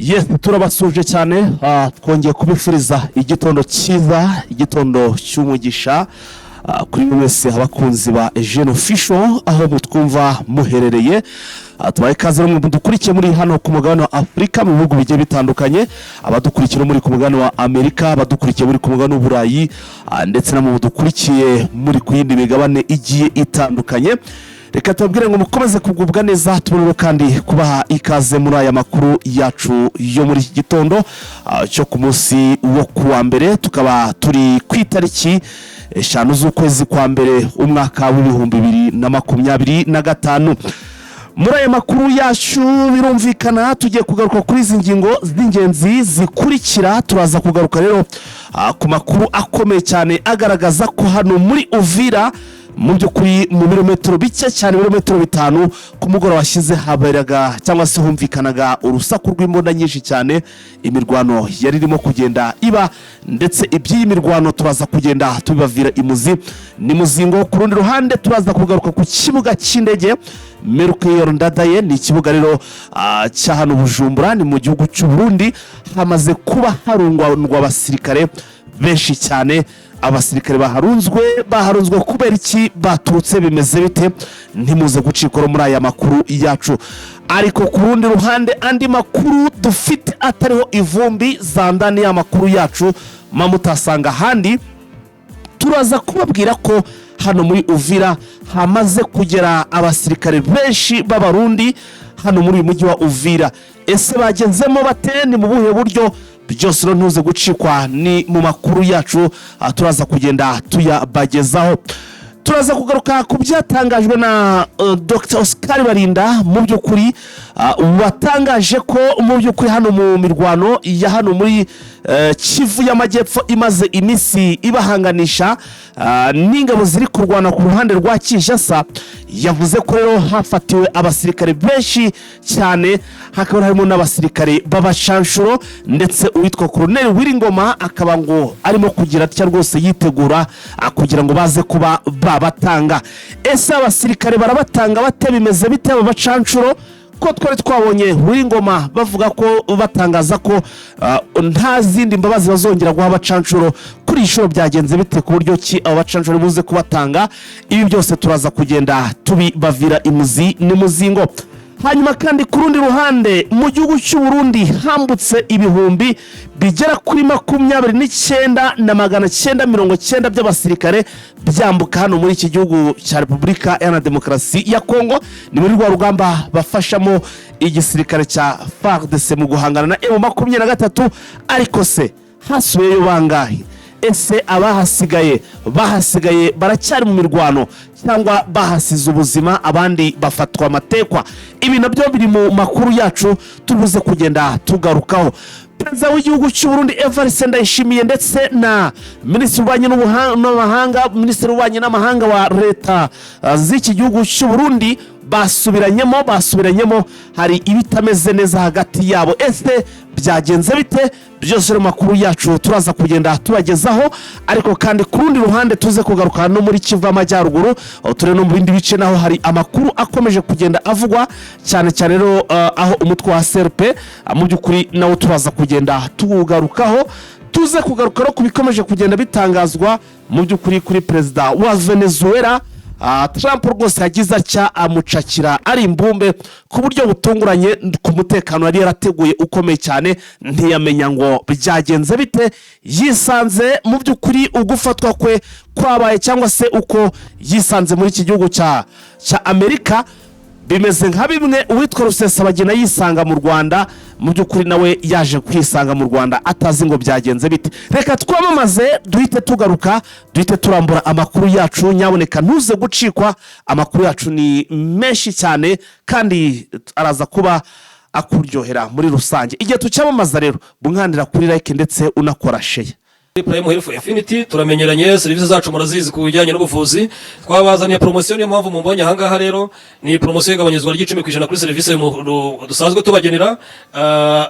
Yes, turabasuje cyane. Twongeye kubifuriza igitondo cyiza, igitondo cy'umugisha kuri buri wese, abakunzi ba Eugene Official aho mutwumva muherereye. Tubaye ikaze namwe mudukurikiye muri hano ku mugabane wa Afurika mu bihugu bigiye bitandukanye, abadukurikira muri ku mugabane wa Amerika, abadukurikiye muri ku mugabane w'Uburayi, ndetse namwe mudukurikiye muri ku yindi migabane igiye itandukanye. Reka tubabwire ngo mukomeze kugubwa neza. Tubone kandi kubaha ikaze muri aya makuru yacu yo muri iki gitondo cyo ku munsi wo kuwa mbere, tukaba turi ku itariki 5 z'ukwezi kwa mbere, umwaka w'2025. Muri aya makuru yacu, birumvikana, tugiye kugaruka kuri izi ngingo z'ingenzi zikurikira. Turaza kugaruka rero ku makuru akomeye cyane agaragaza ko hano muri Uvira, mu by'ukuri, mu birometero bike cyane, ibirometero 5, ku mugoroba washyize haberaga cyangwa se humvikanaga urusaku rw'imbunda nyinshi cyane. Imirwano yari irimo kugenda iba, ndetse iby'iyi mirwano turaza kugenda tubibavira imuzi ni muzingo. Ku rundi ruhande, turaza kugaruka ku kibuga cy'indege Melchior Ndadaye. Ni ikibuga rero cya hano Bujumbura, ni mu gihugu cy'u Burundi. Hamaze kuba harungwa abasirikare benshi cyane. Abasirikare baharunzwe kubera iki? Baturutse bimeze bite? Ntimuze gucikora muri aya makuru yacu. Ariko ku rundi ruhande, andi makuru dufite atariho ivumbi zandani, ya makuru yacu mutasanga ahandi, turaza kubabwira ko hano muri Uvira hamaze kugera abasirikare benshi b'Abarundi hano muri uyu mujyi wa Uvira. Ese bagenzemo bate? Ni mu buhe buryo? Byose rero ntuze gucikwa, ni mu makuru yacu, turaza kugenda tuyabagezaho. Turaza kugaruka ku byatangajwe na Dr Oscar Barinda, mu by'ukuri watangaje ko mu by'ukuri hano mu mirwano ya hano muri Kivu y'Amajyepfo imaze iminsi ibahanganisha n'ingabo ziri kurwana ku ruhande rwa Kinshasa. Yavuze ko rero hafatiwe abasirikare benshi cyane, hakaba harimo n'abasirikare b'abacanshuro, ndetse uwitwa Koroneli Wiringoma akaba ngo arimo kugira atya rwose yitegura kugira ngo baze kuba babatanga. Ese abasirikare barabatanga bate? Bimeze bite? Aba bacanshuro ko twari twabonye Wiringoma bavuga ko, batangaza ko nta zindi mbabazi bazongera guha abacanshuro, kuri iyi nshuro byagenze bite ku buryo ki abo bacanshuro buze kubatanga? Ibi byose turaza kugenda tubibavira imuzi n'umuzingo. Hanyuma kandi, ku rundi ruhande, mu gihugu cy'u Burundi hambutse ibihumbi bigera kuri 29,990 by'abasirikare, byambuka hano muri iki gihugu cya Repubulika Iharanira Demokarasi ya Kongo. Ni muri rwa rugamba bafashamo igisirikare cya FARDC mu guhangana na M23. Ariko se hasubiyeyo bangahe? Ese abahasigaye bahasigaye baracyari mu mirwano cyangwa bahasize ubuzima, abandi bafatwa amatekwa? Ibi nabyo biri mu makuru yacu tubuze kugenda tugarukaho. Perezida w'igihugu cy'u Burundi Evariste Ndayishimiye ndetse na minisitiri w'ububanyi n'amahanga, minisitiri w'ububanyi n'amahanga wa leta z'iki gihugu cy'u Burundi basubiranyemo. Hari ibitameze neza hagati yabo. Ese byagenze bite? Byose mu makuru yacu turaza kugenda tubagezaho. Ariko kandi, ku rundi ruhande, tuze kugaruka no muri Kivu y'Amajyaruguru, aho turi no mu bindi bice, naho hari amakuru akomeje kugenda avugwa cyane cyane rero aho umutwe wa SRP mu by'ukuri nawo turaza kugenda tuwugarukaho. Tuze kugaruka no ku bikomeje kugenda bitangazwa mu by'ukuri kuri perezida wa Venezuela. Trump rwose yagize atya amucakira ari imbumbe ku buryo butunguranye ku mutekano yari yarateguye ukomeye cyane. Ntiyamenya ngo byagenze bite, yisanze mu by'ukuri ugufatwa kwe kwabaye, cyangwa se uko yisanze muri iki gihugu cya Amerika bimeze nka bimwe uwitwa Rusesabagina yisanga mu Rwanda. Mu by'ukuri nawe yaje kwisanga mu Rwanda atazi ngo byagenze bite. Reka twamamaze, duhite tugaruka, duhite turambura amakuru yacu. Nyaboneka ntuze gucikwa, amakuru yacu ni menshi cyane kandi araza kuba akuryohera muri rusange. Igihe tucyamamaza rero, bunkandira kuri like ndetse unakora share. Prime Health Infinity turamenyeranye, serivisi zacu murazizi ku bijyanye n'ubuvuzi. Twabazaniye promosiyo, niyo mpamvu mumbonye ahangaha. Rero ni promosiyo y'igabanyizwa ry'icumi ku ijana kuri serivisi dusanzwe tubagenera.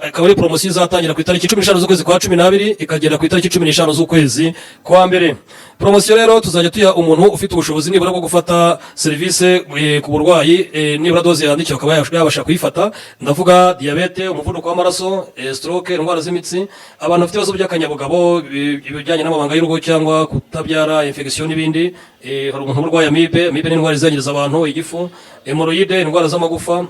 Ikaba ari promosiyo izatangira ku itariki 15 z'ukwezi kwa 12, ikagera ku itariki 15 z'ukwezi kwa mbere. Promosiyo rero tuzajya tuyiha umuntu ufite ubushobozi nibura bwo gufata serivisi ku burwayi, nibura dose yandikiwe akaba yabasha kuyifata. Ndavuga diyabete, umuvuduko w'amaraso, stroke, indwara z'imitsi, abantu bafite ibibazo by'akanyabugabo, ibijyanye n'amabanga y'urugo cyangwa kutabyara, infection n'ibindi. Hari umuntu urwaye amibe. Amibe ni indwara izangiriza abantu igifu, hémorroïdes, indwara z'amagufa,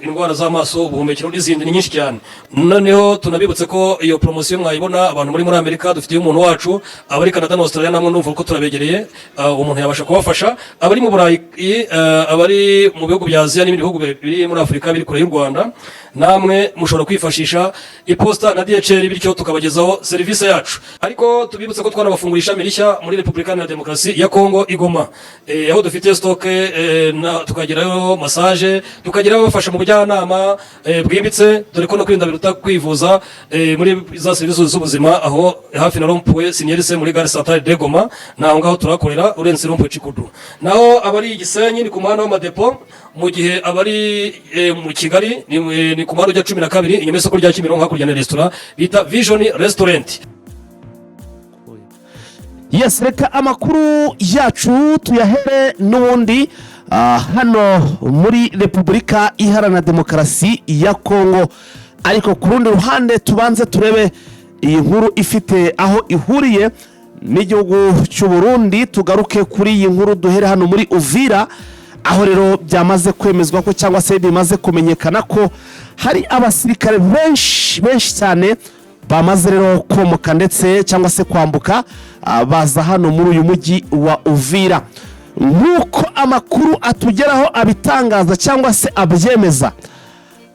indwara z'amaso, ubuhumekero n'izindi, ni nyinshi cyane. Noneho tunabibutse ko iyo promosiyo mwayibona abantu muri Amerika, dufitiye umuntu wacu, abari Canada na Australia namwe ndumva ko turabegereye, umuntu yabasha kubafasha. Abari mu Burayi, abari mu bihugu bya Aziya n'ibindi bihugu biri muri Afurika biri kure y'u Rwanda, namwe mushobora kwifashisha iposita na DHL, bityo tukabagezaho serivisi yacu. Ariko tubibutse ko twanabafungura ishami rishya muri Repubulika Iharanira Demokarasi ya Kongo, i Goma, aho dufite stock, tukagerayo massage, tukagerayo abafasha mu bujyanama bwimbitse, dore ko no kwirinda biruta kwivuza, muri za serivisi z'ubuzima, aho hafi na rond-point Sinyerise muri gare centrale de Goma, naho ngaho turakorera, urenze rond-point Chikudu. Naho abari i Gisenyi ni ku muhanda w'amadepo, mu gihe abari mu Kigali ni ku muhanda ujya 12, inyuma y'isoko rya Kimironko, hakurya na resitora bita Vision Restaurant. Yes, reka amakuru yacu tuyahere n'ubundi hano muri Repubulika Iharanira Demokarasi ya Kongo, ariko ku rundi ruhande tubanze turebe iyi nkuru ifite aho ihuriye n'igihugu cy'u Burundi. Tugaruke kuri iyi nkuru, duhere hano muri Uvira, aho rero byamaze kwemezwa ko, cyangwa se bimaze kumenyekana ko hari abasirikare benshi benshi cyane bamaze rero komoka ndetse cyangwa se kwambuka, baza hano muri uyu mujyi wa Uvira. Nk'uko amakuru atugeraho abitangaza cyangwa se abyemeza,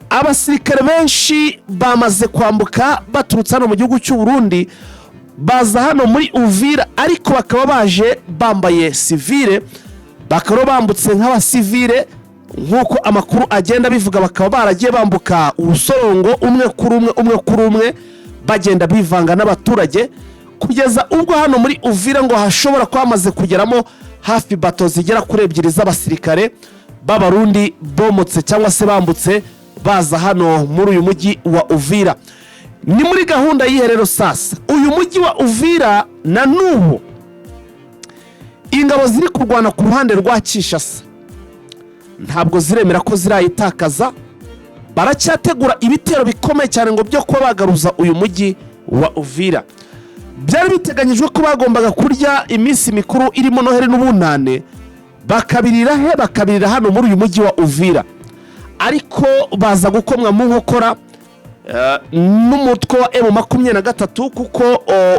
abasirikare benshi bamaze kwambuka baturutse hano mu gihugu cy'u Burundi, baza hano muri Uvira, ariko bakaba baje bambaye sivire, bakaba bambutse nk'abasivire nk'uko amakuru agenda abivuga. Bakaba baragiye bambuka urusorongo umwe kuri umwe, umwe kuri umwe, bagenda bivanga n'abaturage, kugeza ubwo hano muri Uvira ngo hashobora kuba hamaze kugeramo hafi bato zigera kuri ebyiri z'abasirikare b'Abarundi bomotse cyangwa se bambutse baza hano muri uyu mujyi wa Uvira. Ni muri gahunda y'iherero. Sasa uyu mujyi wa Uvira na n'ubu ingabo ziri kurwana ku ruhande rwa Kinshasa ntabwo ziremera ko zirayitakaza. Baracyategura ibitero bikomeye cyane ngo byo kuba bagaruza uyu mujyi wa Uvira. Byari biteganyijwe ko bagombaga kurya iminsi mikuru irimo Noheli n'Ubunane, bakabirira he? Bakabirira hano muri uyu mujyi wa Uvira, ariko baza gukomwa mu nkokora n'umutwe wa M23, kuko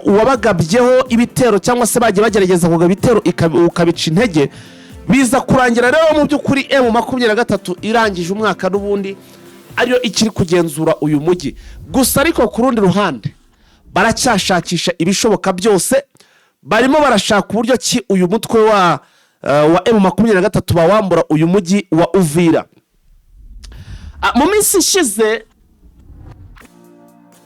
uwabagabyeho ibitero cyangwa se bagiye bagerageza kugaba ibitero ukabica intege. Biza kurangira rero mu by'ukuri M23 irangije umwaka n'ubundi ariyo ikiri kugenzura uyu mujyi gusa. Ariko ku rundi ruhande baracyashakisha ibishoboka byose, barimo barashaka uburyo ki uyu mutwe wa M23 bawambura uyu mujyi wa Uvira. Mu minsi ishize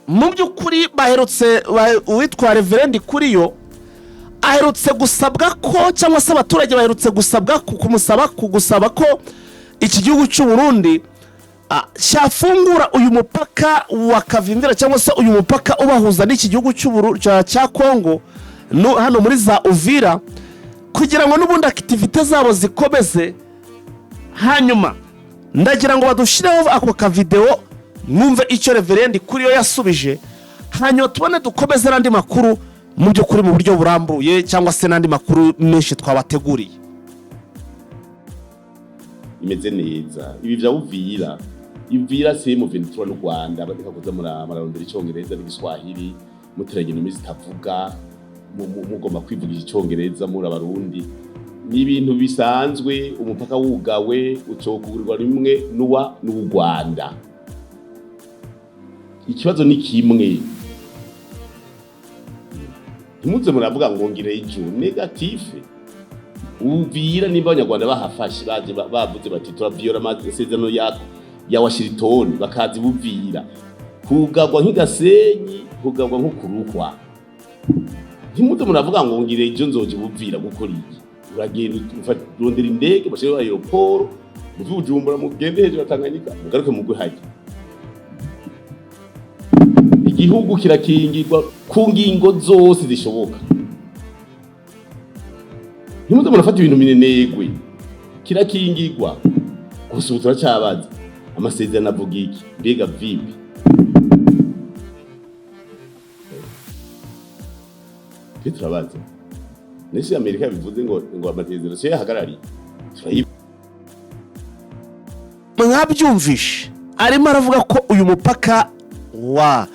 mu by'ukuri baherutse uwitwa Reverend Kuriyo aherutse gusabwa ko, cyangwa se abaturage baherutse gusabwa kumusaba kugusaba ko iki gihugu cy'u Burundi cyafungura uyu mupaka wa Kavimvira, cyangwa se uyu mupaka ubahuza n'iki gihugu cya Kongo, hano muri za Uvira, kugira ngo n'ubundi activités zabo zikomeze. Hanyuma ndagira ngo badushyireho ako kavidewo mwumve icyo Reverend Kuriyo yasubije, hanyuma tubone dukomeze n'andi makuru mu by'ukuri mu buryo burambuye, cyangwa se n'andi makuru menshi twabateguriye. Imeze neza. Ibi vya Uvira, Uvira si mu 23 n'u Rwanda. Bareka kuza murarondera Icongereza n'Igiswahili, muteranya indimi zitavuga, mugomba kwivugisha Icongereza muri Abarundi. Ni ibintu bisanzwe. Umupaka wugawe, ucokugurirwa rimwe n'uwa n'uw'u Rwanda. Ikibazo ni kimwe: ntimuze muravuga ngo ngire ejo négatif. Uvira, nimba Abanyarwanda bahafashe, baje bavuze bati turaviyora amasezerano ya Washington, bakaza ibuvira, kugagwa nk'igasenyi, kugagwa nko kuruhwa. Ntimuze muravuga ngo ngire ejo nzoja Buvira gukora iki. Uragenda urondera indege, bashireho aéroport, muve Bujumbura mugende hejuru ya Tanganyika, mugaruke mugwe hajya. Igihugu kirakingirwa ku ngingo zose zishoboka. Ntimuze murafata ibintu minenegwe. Kirakingirwa gusa. Ubu turacyabaza: amasezerano avuga iki? Mbega vipi? Twe turabaza nese Amerika bivuze ngo amasezerano siyo yahagarariye turayi. Mwabyumvishe, arimo aravuga ko uyu mupaka wa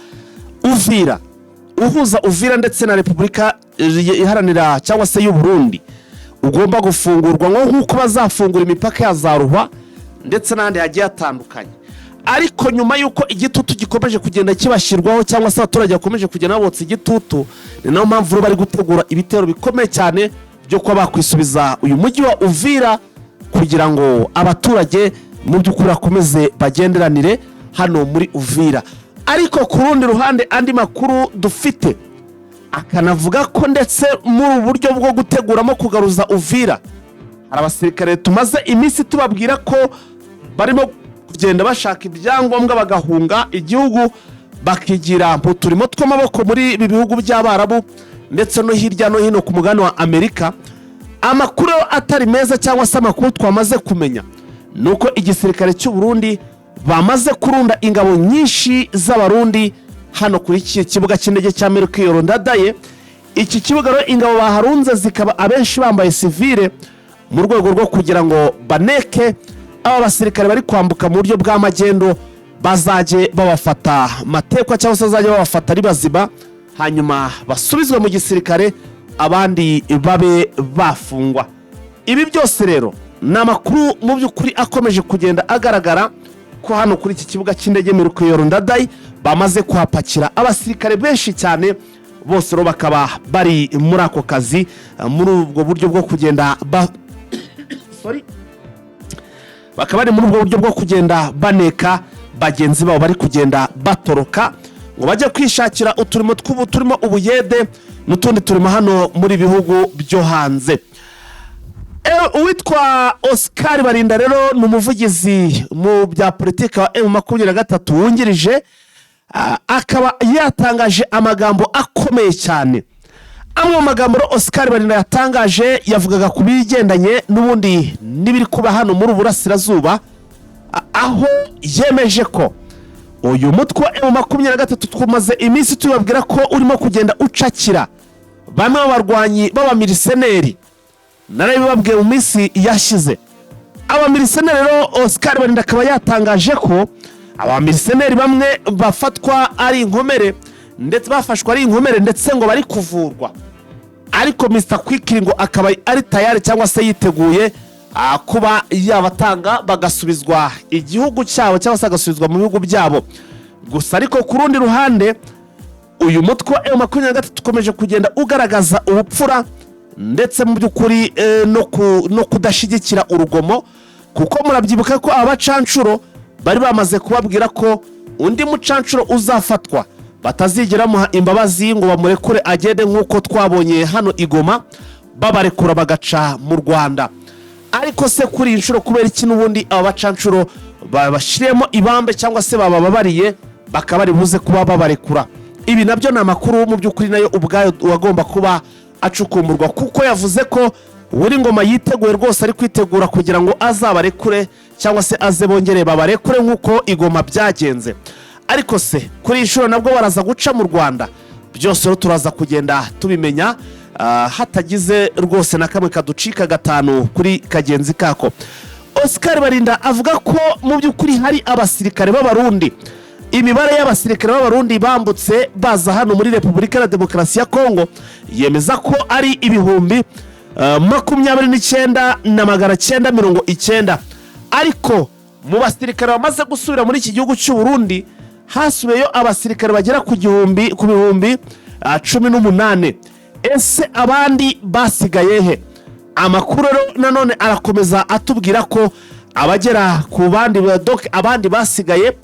Uvira, uhuza Uvira ndetse na Repubulika Iharanira cyangwa se y'u Burundi, ugomba gufungurwa ngo nk'uko bazafungura imipaka ya za Ruhwa ndetse n'ahandi hagiye hatandukanye. Ariko nyuma y'uko igitutu gikomeje kugenda kibashyirwaho, cyangwa se abaturage bakomeje kugenda babotsa igitutu, ni nayo mpamvu rero bari gutegura ibitero bikomeye cyane byo kuba bakwisubiza uyu mujyi wa Uvira, kugira ngo abaturage mu by'ukuri bakomeze bagenderanire hano muri Uvira. Ariko ku rundi ruhande, andi makuru dufite akanavuga ko ndetse muri ubu buryo bwo guteguramo kugaruza Uvira, hari abasirikare tumaze iminsi tubabwira ko barimo kugenda bashaka ibyangombwa bagahunga igihugu, bakigira mu turimo tw'amaboko muri ibi bihugu by'Abarabu ndetse no hirya no hino ku mugabane wa Amerika. Amakuru atari meza, cyangwa se amakuru twamaze kumenya, ni uko igisirikare cy'u Burundi bamaze kurunda ingabo nyinshi z'Abarundi hano kuri iki kibuga cy'indege cya Melchior Ndadaye. Iki kibuga rero, ingabo baharunze zikaba abenshi bambaye sivile, mu rwego rwo kugira ngo baneke aba basirikare bari kwambuka mu buryo bw'amagendo, bazajye babafata matekwa, cyangwa se bazajye babafata ari bazima, hanyuma basubizwe mu gisirikare, abandi babe bafungwa. Ibi byose rero ni amakuru mu by'ukuri akomeje kugenda agaragara ko hano kuri iki kibuga cy'indege Melchior Ndadaye bamaze kuhapakira abasirikare benshi cyane. Bose rero bakaba bari muri ako kazi, muri ubwo buryo bwo kugenda ba, sorry, bakaba bari muri ubwo buryo bwo kugenda baneka bagenzi babo bari kugenda batoroka ngo bajye kwishakira uturimo tw'ubu turimo ubuyede n'utundi turimo hano muri bihugu byo hanze. Uwitwa Oscar Barinda rero ni umuvugizi mu bya politiki wa M23 wungirije, akaba yatangaje amagambo akomeye cyane. Amwe mu magambo rero Oscar Barinda yatangaje yavugaga ku bigendanye n'ubundi n'ibiri kuba hano muri Burasirazuba, aho yemeje ko uyu mutwe wa M23 twamaze iminsi tubabwira ko urimo kugenda ucakira bamwe mu barwanyi b'abamiriseneri. Narabibabwiye mu minsi yashize. Abamiriseneri rero, Oscar Barinda akaba yatangaje ko abamiriseneri bamwe bafatwa ari inkomere, ndetse bafashwe ari inkomere, ndetse ngo bari kuvurwa. Ariko Mr Quickly ngo akaba ari tayari, cyangwa se yiteguye kuba yabatanga bagasubizwa igihugu cyabo, cyangwa se bagasubizwa mu bihugu byabo. Gusa ariko ku rundi ruhande, uyu mutwe wa M23 ukomeje kugenda ugaragaza ubupfura, ndetse mu by'ukuri no kudashyigikira urugomo, kuko murabyibuka ko aba bacanshuro bari bamaze kubabwira ko undi mucanshuro uzafatwa batazigera bamuha imbabazi ngo bamurekure agende, nk'uko twabonye hano i Goma babarekura bagaca mu Rwanda. Ariko se kuri iyi nshuro kubera iki n'ubundi aba bacanshuro babashyiriyemo ibambe, cyangwa se babababariye bakaba bari buze kuba babarekura? Ibi nabyo ni amakuru mu by'ukuri nayo ubwayo wagomba kuba acukumburwa, kuko yavuze ko buri ngoma yiteguye rwose, ari kwitegura kugira ngo azabarekure, cyangwa se aze bongere babarekure nk'uko i Goma byagenze. Ariko se kuri iyi nshuro nabwo baraza guca mu Rwanda? Byose rero turaza kugenda tubimenya, hatagize rwose na kamwe kaducika gatanu kuri kagenzi kako. Oscar Barinda avuga ko mu by'ukuri hari abasirikare b'Abarundi, imibare y'abasirikare b'Abarundi bambutse baza hano muri Repubulika ya Demokarasi ya Kongo, yemeza ko ari 29,990. Ariko mu basirikare bamaze gusubira muri iki gihugu cy'u Burundi, hasubiyeyo abasirikare bagera ku gihumbi, ku 18,000. Ese abandi basigaye he? Amakuru rero nanone arakomeza atubwira ko abagera ku bandi, donc abandi basigaye,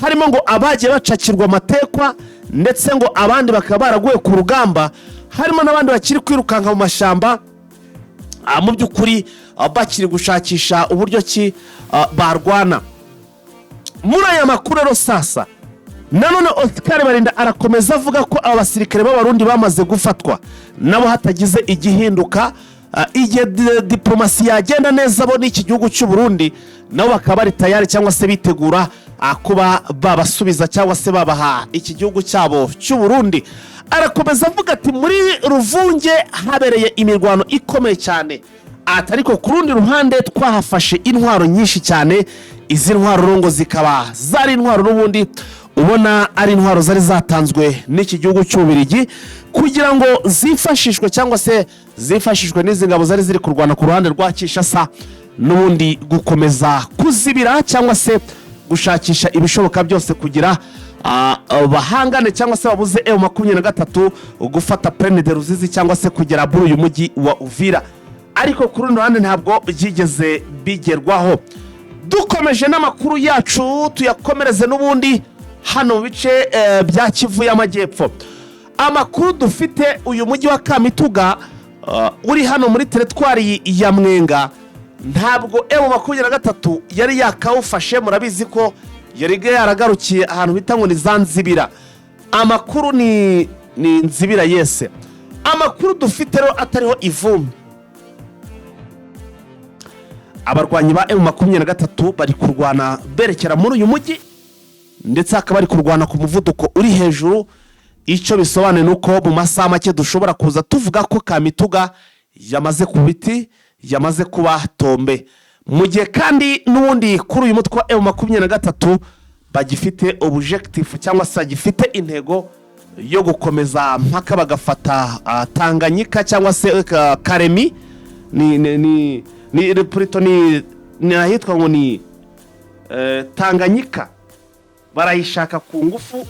harimo ngo abagiye bacakirwa amatekwa. Ndetse ngo abandi bakaba baraguye ku rugamba, harimo n'abandi bakiri kwirukanka mu mashyamba, mu by'ukuri bakiri gushakisha uburyo ki barwana. Muri aya makuru rero sasa, nanone Oscar Barinda arakomeza avuga ko aba basirikare b'Abarundi bamaze gufatwa nabo hatagize igihinduka, igihe diplomasi yagenda neza bo n'iki gihugu cy'u Burundi, nabo bakaba bari tayari cyangwa se bitegura kuba babasubiza cyangwa se babaha iki gihugu cyabo cy'u Burundi. Arakomeza avuga ati muri Ruvunge habereye imirwano ikomeye cyane, ati ariko ku rundi ruhande twahafashe intwaro nyinshi cyane. Izi ntwaro rero ngo zikaba zari intwaro n'ubundi ubona ari intwaro zari zatanzwe n'iki gihugu cy'Ububirigi kugira ngo zifashishwe cyangwa se zifashishwe n'izi ngabo zari ziri kurwana ku ruhande rwa Kinshasa, n'ubundi gukomeza kuzibira cyangwa se gushakisha ibishoboka byose kugira bahangane cyangwa se babuze M23 gufata Plaine de Ruzizi cyangwa se kugera muri uyu mujyi wa Uvira. Ariko ku rundi ruhande ntabwo byigeze bigerwaho. Dukomeje n'amakuru yacu, tuyakomereze n'ubundi hano mu bice bya Kivu y'Amajyepfo. Amakuru dufite, uyu mujyi wa Kamituga uri hano muri teritwari ya Mwenga, ntabwo M23 yari yakawufashe. Murabizi ko yari yaragarukiye ahantu bita ngo ni za Nzibira. Amakuru ni Nzibira yese. Amakuru dufite rero atariho ivumbi, abarwanyi ba M23 bari kurwana berekera muri uyu mujyi, ndetse hakaba bari kurwana ku muvuduko uri hejuru. Icyo bisobanuye ni uko mu masaha make dushobora kuza tuvuga ko Kamituga yamaze ku biti, yamaze kuba tombe, mu gihe kandi n'ubundi kuri uyu mutwe wa M23 bagifite objectif cyangwa se bagifite intego yo gukomeza mpaka bagafata Tanganyika cyangwa se Karemi, ni plutôt ni ahitwa ngo ni Tanganyika. Barayishaka ku ngufu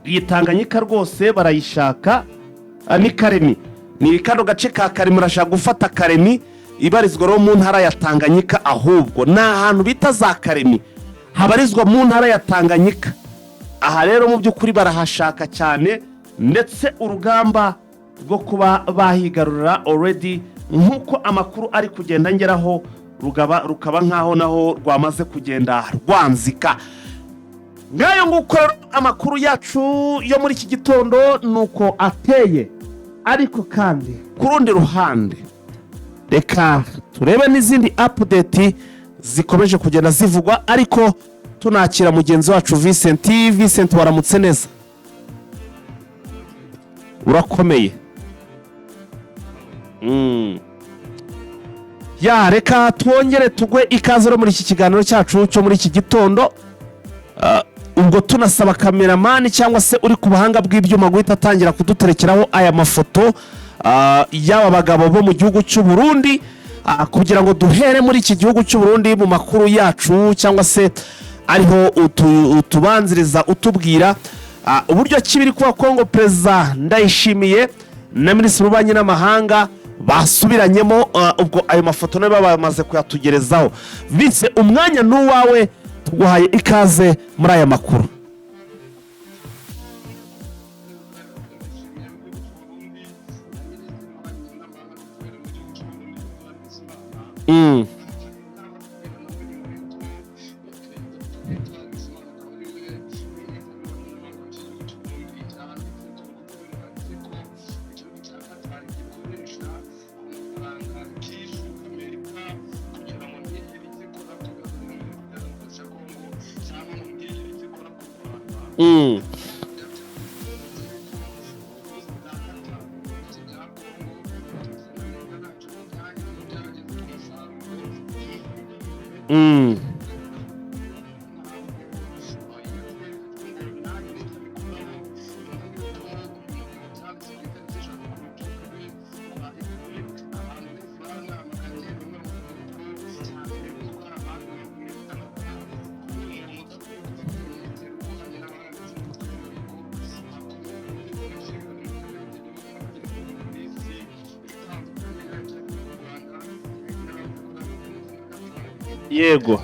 iyi Tanganyika rwose barayishaka. Ni Karemi, ni kano gace ka Karemi. Urashaka gufata Karemi ibarizwa rero mu ntara ya Tanganyika, ahubwo ni ahantu bita za Karemi habarizwa mu ntara ya Tanganyika. Aha rero mu by'ukuri barahashaka cyane, ndetse urugamba rwo kuba bahigarurira already, nk'uko amakuru ari kugenda ngeraho, rukaba nk'aho naho rwamaze kugenda rwanzika. Ngayo nguko rero, amakuru yacu yo muri iki gitondo ni uko ateye. Ariko kandi ku rundi ruhande reka turebe n'izindi update zikomeje kugenda zivugwa, ariko tunakira mugenzi wacu Vincent. Vincent, waramutse neza, urakomeye? Ya, reka twongere tugwe ikaze rero muri iki kiganiro cyacu cyo muri iki gitondo. Ubwo tunasaba cameraman cyangwa se uri ku buhanga bw'ibyuma guhita atangira kuduterekeraho aya mafoto y'aba bagabo bo mu gihugu cy'u Burundi, kugira ngo duhere muri iki gihugu cy'u Burundi mu makuru yacu, cyangwa se ariho utubanziriza utubwira uburyo ki biri kuba. Kongo, Perezida Ndayishimiye na Minisitiri w'Ububanyi n'Amahanga basubiranyemo. Ubwo ayo mafoto nayo bamaze kuyatugerezaho. Vince, umwanya ni uwawe, tuguhaye ikaze muri aya makuru. Yego.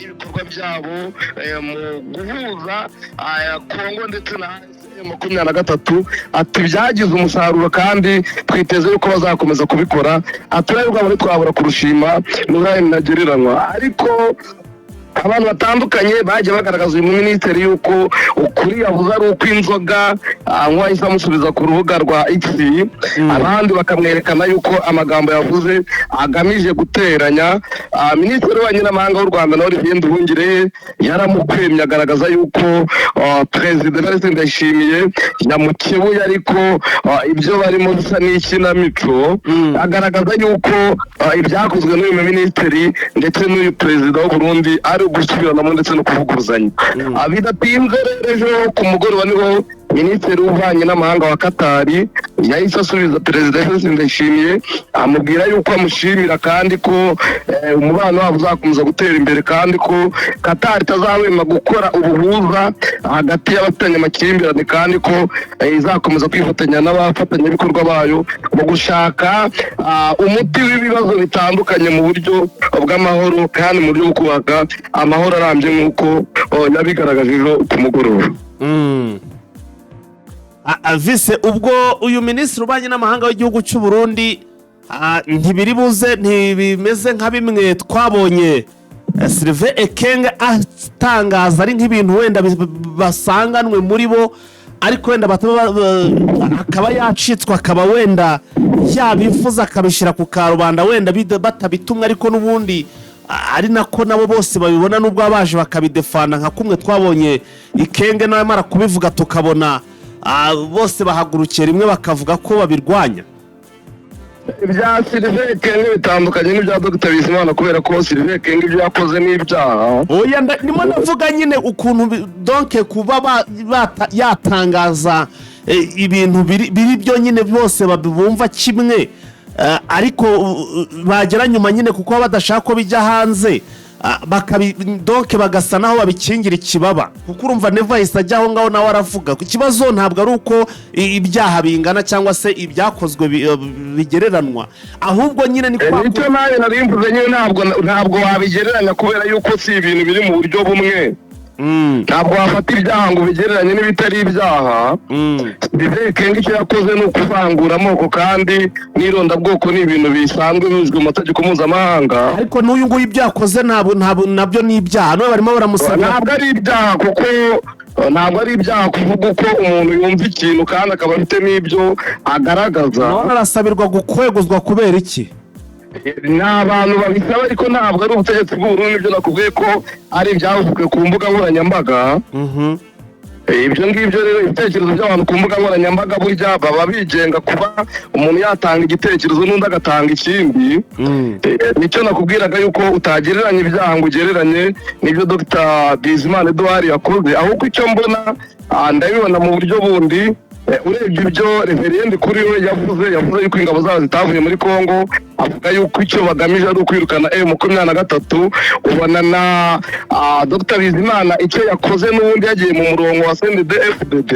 n'ibikorwa byabo mu guhuza Kongo ndetse na 23. Ati byagize umusaruro kandi twiteze yuko bazakomeza kubikora. Ati uruhare rwabo ntitwabura kurushima, ni uruhare ntagereranywa. Ariko abantu batandukanye bagiye bagaragaza uyu muminisitiri yuko ukuri yavuze ari uko inzoga anywa, ahise amusubiza ku rubuga rwa X, abandi bakamwerekana yuko amagambo yavuze agamije guteranya. Minisitiri w'ububanyi n'amahanga w'u Rwanda nawe, Olivier Nduhungirehe, yaramukwemye, agaragaza yuko Perezida Evariste Ndayishimiye yamukebuye, ariko ibyo barimo bisa n'ikinamico. Agaragaza yuko ibyakozwe n'uyu minisitiri ndetse n'uyu perezida w'u Burundi ari ugusubiranamo ndetse no kuvuguruzanya. Bidatinze rero, ejo ku mugoroba niho minisitiri w'ububanyi n'amahanga wa Katari yahise asubiza Perezida Evariste Ndayishimiye, amubwira yuko amushimira kandi ko umubano wabo uzakomeza gutera imbere, kandi ko Katari itazahwema gukora ubuhuza hagati y'abafitanye amakimbirane, kandi ko izakomeza kwifatanya n'abafatanyabikorwa bayo mu gushaka umuti w'ibibazo bitandukanye mu buryo bw'amahoro kandi mu buryo bwo kubaka amahoro arambye, nk'uko yabigaragaje ejo ku mugoroba. Vise, ubwo uyu minisitiri w'ububanyi n'amahanga w'igihugu cy'u Burundi, ntibiri buze, ntibimeze nka bimwe twabonye Sylvain Ekenge atangaza, ari nk'ibintu wenda basanganwe muri bo, ariko wenda akaba yacitswe, akaba wenda yabifuza akabishyira ku karubanda, wenda batabitumwe, ariko n'ubundi ari nako nabo bose babibona, nubwo baba baje bakabidefana, nka kumwe twabonye Ikenge nawe amara kubivuga tukabona bose bahagurukiye rimwe bakavuga ko babirwanya? Ibya Sylvain Ekenge bitandukanye n'ibya Dr Bizimana, kubera ko Sylvain Ekenge ibyo yakoze n'ibyaha. Oya, ndimo ndavuga nyine ukuntu donc kuba yatangaza ibintu biri byo nyine bose bumva kimwe, ariko bagera nyuma nyine, kuko baba badashaka ko bijya hanze, donc bagasa naho babikingira ikibaba, kuko urumva Neva yahise ajya aho ngaho nawe aravuga. Ikibazo ntabwo ari uko ibyaha bingana cyangwa se ibyakozwe bigereranwa, ahubwo nyine ni kwa Nicyo nawe nari mvuze nyine, ntabwo wabigereranya kubera yuko si ibintu biri mu buryo bumwe. Ntabwo wafata ibyaha ngo ubigereranye n'ibitari ibyaha. Sylvain Ekenge icyo yakoze ni ukuvangura amoko, kandi n'irondabwoko ni ibintu bisanzwe bizwi mu mategeko mpuzamahanga. Ariko n'uyu nguyu ibyo yakoze ntabwo nabyo ni ibyaha, none barimo baramusabira. Ntabwo ari ibyaha, kuko ntabwo ari ibyaha kuvuga uko umuntu yumva ikintu kandi akaba afite n'ibyo agaragaza. None arasabirwa gukweguzwa kubera iki? Ni abantu babisaba, ariko ntabwo ari ubutegetsi bw'Uburundi. Ibyo nakubwiye ko ari ibyavuzwe ku mbuga nkoranyambaga. Ibyo ngibyo rero, ibitekerezo by'abantu ku mbuga nkoranyambaga, burya baba bigenga, kuba umuntu yatanga igitekerezo n'undi agatanga ikindi. Nicyo nakubwiraga yuko utagereranya ibyaha ngo ugereranye n'ibyo Dr Bizimana Edouard yakoze. Ahubwo icyo mbona, ndabibona mu buryo bundi. Urebye ibyo Révérien kuri we yavuze yuko ingabo zabo zitavuye muri Congo, avuga yuko icyo bagamije ari ukwirukana M23. Ubona na Dr Bizimana icyo yakoze n'ubundi yagiye mu murongo wa CNDD FDD,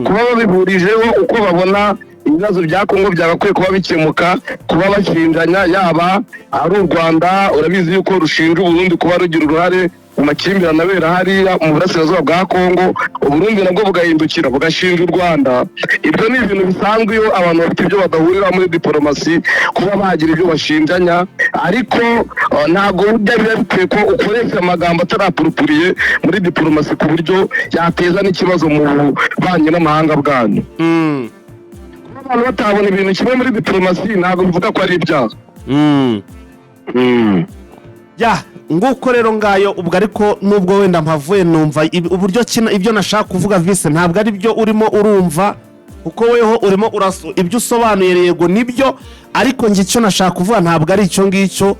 kuba babihurijeho uko babona ibibazo bya Kongo byagakwiye kuba bikemuka, kuba bashinjanya, yaba ari u Rwanda, urabizi yuko rushinja Uburundi kuba rugira uruhare mu makimbirane abera hariya mu burasirazuba bwa Kongo, Uburundi nabwo bugahindukira bugashinja u Rwanda. Ibyo ni ibintu bisanzwe iyo abantu bafite ibyo badahurira muri diporomasi, kuba bagira ibyo bashinjanya, ariko ntabwo burya biba bikwiye ko ukoresha amagambo atarapurupuriye muri diporomasi, ku buryo yateza n'ikibazo mu bubanyi n'amahanga bwanyu. Kuba abantu batabona ibintu kimwe muri diporomasi ntabwo bivuga ko ari ibyaha. Ya, nguko rero ngayo ubwo. Ariko nubwo wenda mpavuye, numva uburyo kina ibyo nashaka kuvuga, vise, ntabwo ari byo urimo urumva, kuko weho urimo ibyo usobanuye yego nibyo, ariko njye icyo nashaka kuvuga ntabwo ari icyo ngicyo,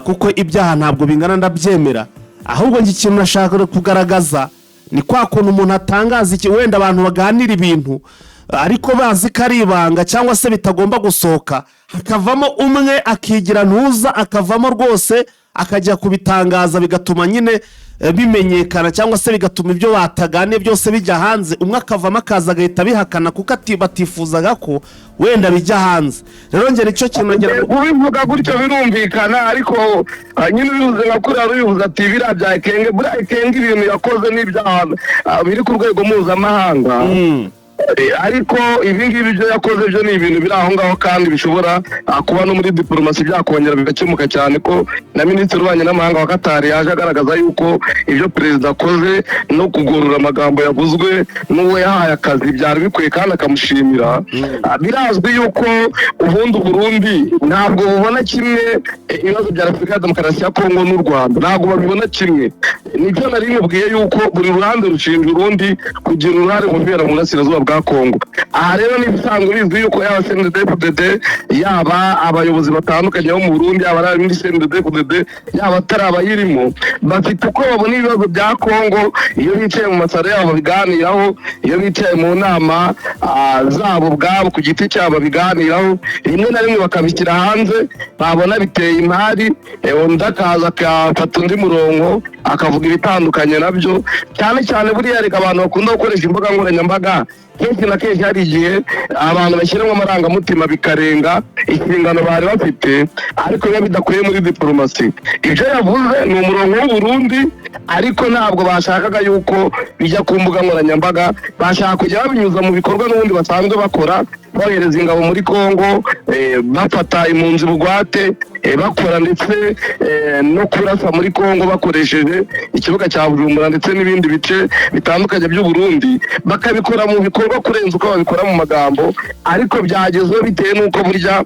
kuko ibyaha ntabwo bingana, ndabyemera. Ahubwo njye ikintu nashaka kugaragaza ni kwa kuntu umuntu atangaza iki, wenda abantu baganira ibintu ariko bazi ko ari ibanga cyangwa se bitagomba gusohoka, hakavamo umwe akigira ntuza, akavamo rwose akajya kubitangaza, bigatuma nyine bimenyekana cyangwa se bigatuma ibyo bataganiye byose bijya hanze, umwe akavamo akaza agahita abihakana kuko batifuzaga ko wenda bijya hanze. Rero njye nicyo kintu ngira ngo Kubivuga gutyo birumvikana, ariko nyine ubivuze nka kuriya ubivuze ati biriya bya Ekenge, buriya Ekenge ibintu yakoze n'ibyaha biri ku rwego mpuzamahanga. Ariko ibi ngibi byo yakoze byo ni ibintu biri aho ngaho kandi bishobora kuba no muri diporomasi byakongera bigakemuka, cyane ko na minisitiri w'ububanyi n'amahanga wa Katari yaje agaragaza yuko ibyo perezida akoze no kugorora amagambo yavuzwe n'uwo yahaye akazi byari bikwiye kandi akamushimira. Birazwi yuko ubundi Burundi ntabwo bubona kimwe ibibazo bya Repubulika ya Demokarasi ya Kongo n'u Rwanda, ntabwo babibona kimwe. Nibyo nari nkubwiye yuko buri ruhande rushinja urundi kugira uruhare mu bibera mu burasirazuba bwa Kongo. Aha rero ni ibisanzwe bizwi yuko yaba CNDD-FDD, yaba abayobozi batandukanye bo mu Burundi, yaba ari muri CNDD-FDD, yaba atari abayirimo, bafite uko babona ibibazo bya Kongo. Iyo bicaye mu masaro yabo babiganiraho, iyo bicaye mu nama zabo ubwabo ku giti cyabo babiganiraho, rimwe na rimwe bakabishyira hanze, babona biteye imari, undi akaza akafata undi murongo akavuga ibitandukanye nabyo. Cyane cyane buriya reka abantu bakunda gukoresha imbuga nkoranyambaga, kenshi na kenshi hari igihe abantu bashyiramo amarangamutima bikarenga inshingano bari bafite, ariko biba bidakwiye muri diporomasi. Ibyo yavuze ni umurongo w'u Burundi, ariko ntabwo bashakaga yuko bijya ku mbuga nkoranyambaga. Bashaka kujya babinyuza mu bikorwa n'ubundi basanzwe bakora, bohereza ingabo muri Kongo, bafata impunzi bugwate, bakora ndetse no kurasa muri Kongo bakoresheje ikibuga cya Bujumbura ndetse n'ibindi bice bitandukanye by'u Burundi, bakabikora mu bikorwa kurenza uko babikora mu magambo. Ariko byagezweho bitewe n'uko burya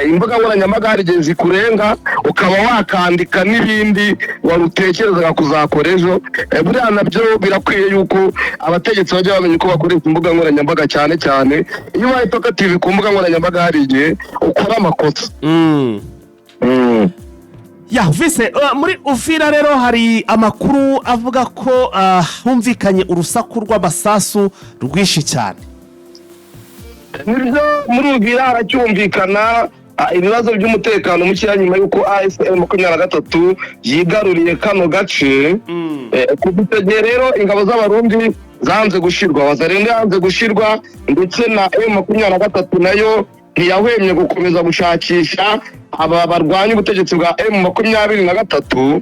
imbuga nkoranyambaga hari igihe zikurenga ukaba wakandika n'ibindi wari utekerezaga kuzakora ejo. Buriya nabyo birakwiye yuko abategetsi bajya bamenya uko bakoresha imbuga nkoranyambaga, cyane cyane iyo ubaye talkative ku mbuga nkoranyambaga hari igihe ukora amakosa. Ya vise muri Uvira rero hari amakuru avuga ko humvikanye urusaku rw'amasasu rwinshi cyane. Nibyo, muri Uvira haracyumvikana ibibazo by'umutekano mukeya nyuma y'uko AFC M23 yigaruriye kano gace. Kuva icyo gihe rero ingabo z'Abarundi zanze gushirwa, Wazalendo yanze gushirwa, ndetse na M23 nayo ntiyahwemye gukomeza gushakisha aba barwanya ubutegetsi bwa M23.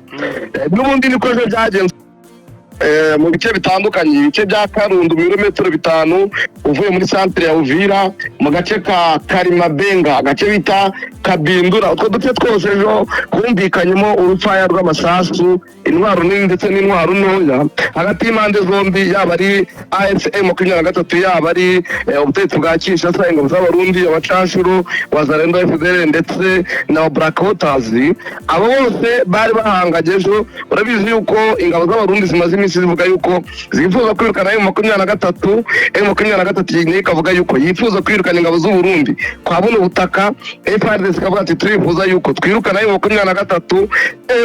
N'ubundi niko ejo byagenze mu bice bitandukanye, ibice bya Karundu, ibirometero 5 uvuye muri santere ya Uvira, mu gace ka Karimabenga, agace bita Kabindura. Utwo duce twose ejo humvikanyemo urufaya rw'amasasu, intwaro nini ndetse n'intwaro ntoya, hagati y'impande zombi, yaba ari AFC M23, yaba ari ubutegetsi bwa Kinshasa, ingabo z'Abarundi, abacanshuro, Wazalendo, FDLR ndetse na Black Waters. Abo bose bari bahanganye ejo. Urabizi yuko ingabo z'Abarundi zimaze iminsi zivuga yuko zifuza kwirukana M23, M23 nayo ikavuga yuko yifuza kwirukana ingabo z'u Burundi kwa buno butaka, FARDC ikavuga ati turifuza yuko twirukana M23,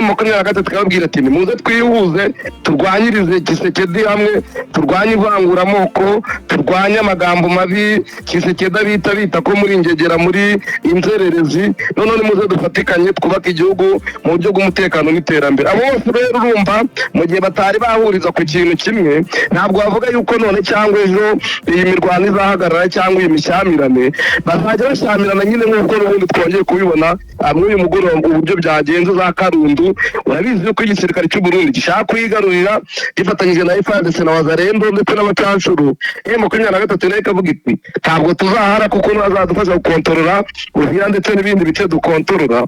M23 ikababwira ati nimuze twihuze turwanyirize Tshisekedi hamwe, turwanye ivanguramoko, turwanye amagambo mabi Tshisekedi bita ko muri ingegera, muri inzererezi, noneho nimuze dufatikanye twubake igihugu mu buryo bw'umutekano n'iterambere. Abo bose rero urumva mu gihe batari bahuriza ku kintu kimwe, ntabwo bavuga yuko none cyangwa ejo iyi mirwano izahagarara cyangwa iyi mishyamirane. Bazajya bashyamirana nyine nk'uko n'ubundi twongeye kubibona muri uyu mugoroba uburyo byagenze za Karundu. Urabizi yuko igisirikare cy'u Burundi gishaka kuyigarurira gifatanyije na FARDC na Wazalendo ndetse n'abacanshuro. M23 nayo ikavuga iti ntabwo tuzahara kuko ntazadufasha gukontorora Uvira ndetse n'ibindi bice dukontorora.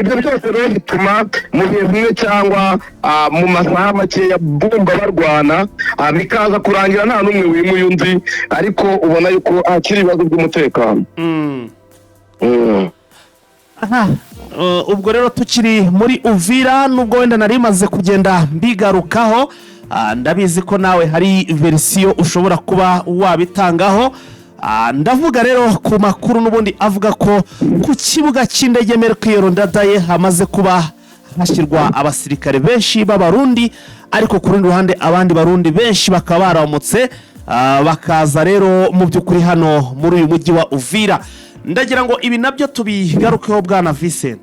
Ibyo byose rero bituma mu bihe bimwe cyangwa mu masaha makeya bumva barwana, bikaza kurangira nta n'umwe wimuye undi, ariko ubona yuko hakiri ibibazo by'umutekano. Aha, ubwo rero tukiri muri Uvira, nubwo wenda nari maze kugenda mbigarukaho, ndabizi ko nawe hari version ushobora kuba wabitangaho. Ndavuga rero ku makuru n'ubundi avuga ko ku kibuga cy'indege Melchior Ndadaye hamaze kuba hashyirwa abasirikare benshi b'Abarundi, ariko ku rundi ruhande abandi Barundi benshi bakaba baramutse bakaza rero mu by'ukuri hano muri uyu mujyi wa Uvira. Ndagira ngo ibi nabyo tubigarukeho, bwana Vincent.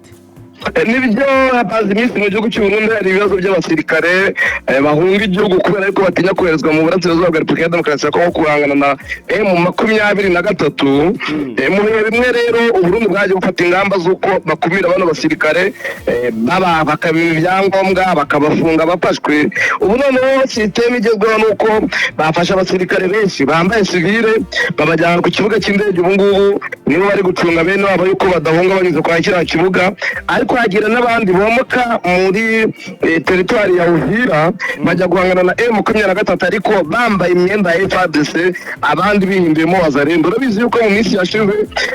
Nibyo, hamaze iminsi mu gihugu cy'u Burundi hari ibibazo by'abasirikare bahunga igihugu kubera yuko batinya koherezwa mu burasirazuba bwa Repubulika ya Demokarasi ya Kongo guhangana na M23. Mu bihe bimwe rero Uburundi bwagiye bufata ingamba z'uko bakumira bano basirikare, baba bakabima ibyangombwa, bakabafunga bafashwe. Ubu noneho système igezweho ni uko bafashe abasirikare benshi bambaye civil, babajyana ku kibuga cy'indege. Ubu ngubu nibo bari gucunga bene wabo yuko badahunga banyuze kwa kiriya kibuga, ariko hagira n'abandi bomoka muri teritwari ya Uvira bajya guhangana na M23, ariko bambaye imyenda ya FARDC, abandi bihinduyemo Wazalendo. Urabizi yuko mu minsi yashize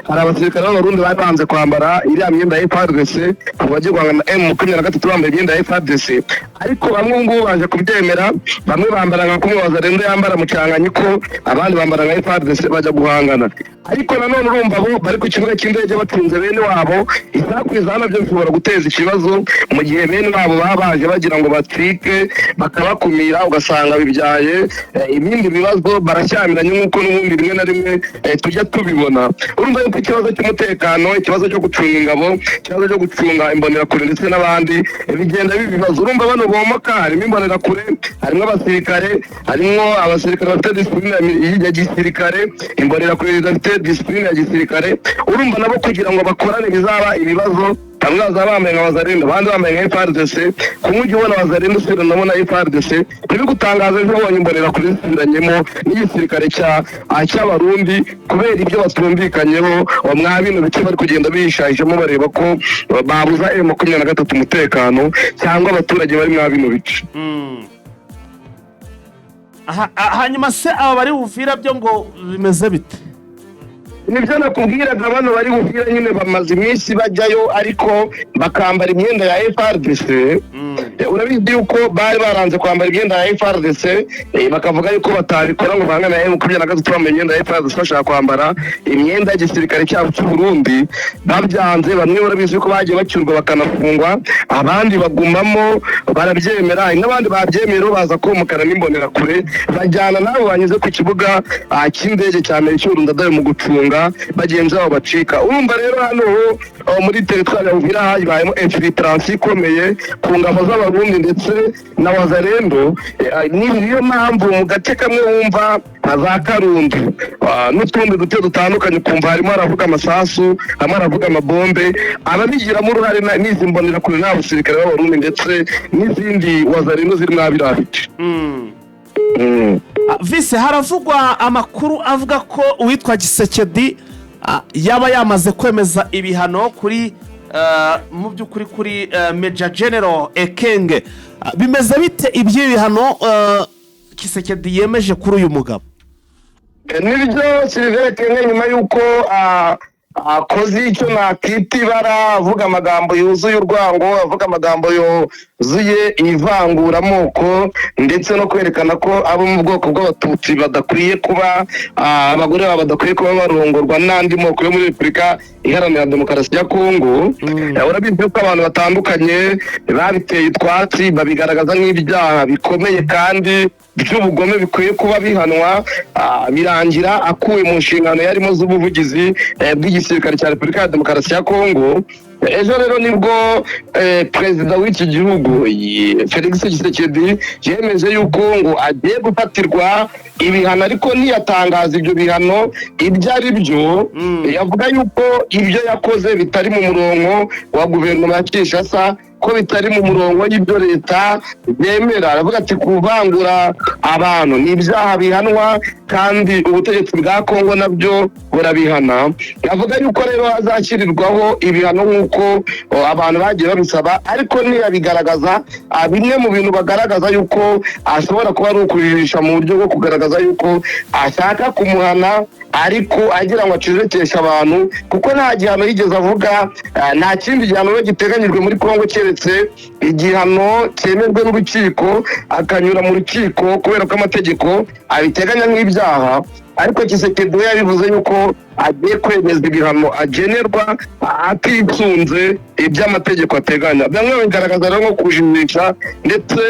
hari abasirikare b'Abarundi bari banze kwambara iriya myenda ya FARDC ngo bajye guhangana na M23 bambaye imyenda ya FARDC, ariko bamwe ubu ngubu baje kubyemera. Bamwe bambara nka kumwe Wazalendo yambara mu cyanganyiko, abandi bambara nka FARDC bajya guhangana. Ariko nanone urumva bo bari ku kibuga cy'indege batunze bene wabo isakwiza, nabyo bishobora guteza ikibazo mu gihe bene wabo baba baje bagira ngo batwike, bakabakumira, ugasanga bibyaye ibindi bibazo, barashyamiranye nk'uko n'ubundi rimwe na rimwe tujya tubibona. Urumva yuko ikibazo cy'umutekano, ikibazo cyo gucunga ingabo, ikibazo cyo gucunga imbonerakure ndetse n'abandi, bigenda biba ibibazo. Urumva bano bomoka harimo imbonerakure, harimo abasirikare bafite discipline ya gisirikare, imbonerakure zidafite discipline ya gisirikare. Urumva nabo kugira ngo bakorane bizaba ibibazo. Bamwe bazaba bambaye nka Wazalendo, abandi bambaye nka FARDC. Kumwe ujya ubona Wazalendo usubiranamo na FARDC, ntibigutangaze ejo ubonye imbonerakure zisubiranyemo n'igisirikare cy'Abarundi kubera ibyo batumvikanyeho. Mwa bino bice bari kugenda bishayishamo bareba ko babuza M23 umutekano cyangwa abaturage bari mwa bino bice. Hanyuma se aba bari Buvira byo ngo bimeze bite? Nibyo nakubwiraga, bano bari Buvira nyine bamaze iminsi bajyayo ariko bakambara imyenda ya FARDC. Urabizi yuko bari baranze kwambara imyenda ya FARDC, bakavuga yuko batabikora ngo bahangane na M23 bambaye imyenda ya FARDC, bashaka kwambara imyenda y'igisirikare cyabo cy'u Burundi. Babyanze bamwe, urabizi yuko bagiye bacyurwa bakanafungwa, abandi bagumamo barabyemera. Hari n'abandi babyemeye rero baza komokana n'imbonerakure bajyana nabo banyuze ku kibuga cy'indege cya Melchior Ndadaye mu gucunga bagenzi babo bacika. Urumva rero hano ho, muri teritwari ya Uvira habayemo infiltration ikomeye ku ngabo z'Abarundi ndetse na Wazalendo. Niyo mpamvu mu gace kamwe wumva nka za Karundu n'utundi duce dutandukanye, ukumva harimo haravuga amasasu, harimo haravuga amabombe. Ababigiramo uruhare n'izi mbonerakure n'abasirikare b'Abarundi ndetse n'izindi Wazalendo ziri muri biriya bice. Vise, haravugwa amakuru avuga ko uwitwa Tshisekedi yaba yamaze kwemeza ibihano kuri mu by'ukuri kuri Major General Ekenge. Bimeze bite iby'ibi bihano Tshisekedi yemeje kuri uyu mugabo? Nibyo, Sylvain Ekenge nyuma y'uko akoze icyo nakita ibara, avuga amagambo yuzuye urwango, avuga amagambo yuzuye ivanguramoko ndetse no kwerekana ko abo mu bwoko bw'Abatutsi badakwiye kuba abagore babo badakwiye kuba barongorwa n'andi moko yo muri Repubulika Iharanira Demokarasi ya Kongo. Urabizi ko abantu batandukanye babiteye utwatsi, babigaragaza nk'ibyaha bikomeye kandi by'ubugome bikwiye kuba bihanwa. Birangira akuwe mu nshingano yarimo z'ubuvugizi bw'igisirikare cya Repubulika ya Demokarasi ya Kongo. Ejo rero nibwo perezida w'iki gihugu Felix Tshisekedi yemeje yuko ngo agiye gufatirwa ibihano, ariko ntiyatangaza ibyo bihano ibyo ari byo. Yavuga yuko ibyo yakoze bitari mu murongo wa guverinoma ya Kinshasa, ko bitari mu murongo y'ibyo leta yemera. Aravuga ati kuvangura abantu ni ibyaha bihanwa kandi ubutegetsi bwa Kongo nabyo burabihana. Yavuga yuko rero hazashyirirwaho ibihano nk'uko abantu bagiye babisaba, ariko ntiyabigaragaza. Bimwe mu bintu bagaragaza yuko ashobora kuba ari ukujijisha mu buryo bwo kugaragaza yuko ashaka kumuhana, ariko agira ngo acecekeshe abantu, kuko nta gihano yigeze avuga. Nta kindi gihano rero giteganyijwe muri Kongo keretse igihano cyemerwe n'urukiko, akanyura mu rukiko kubera ko amategeko abiteganya nk'ibyaha. Ariko Tshisekedi we yabivuze yuko agiye kwemezwa ibihano agenerwa atisunze iby'amategeko ateganya. Bamwe babigaragaza rero nko kujijisha ndetse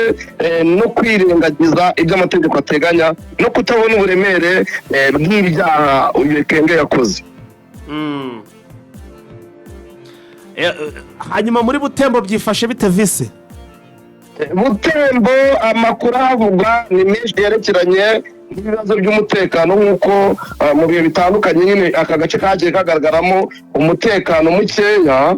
no kwirengagiza iby'amategeko ateganya no kutabona uburemere bw'ibyaha uyu Ekenge yakoze. Hanyuma muri Butembo byifashe bite, Vise? Butembo amakuru ahavugwa ni menshi yerekeranye n'ibibazo by'umutekano, nk'uko mu bihe bitandukanye nyine aka gace kagiye kagaragaramo umutekano mukeya.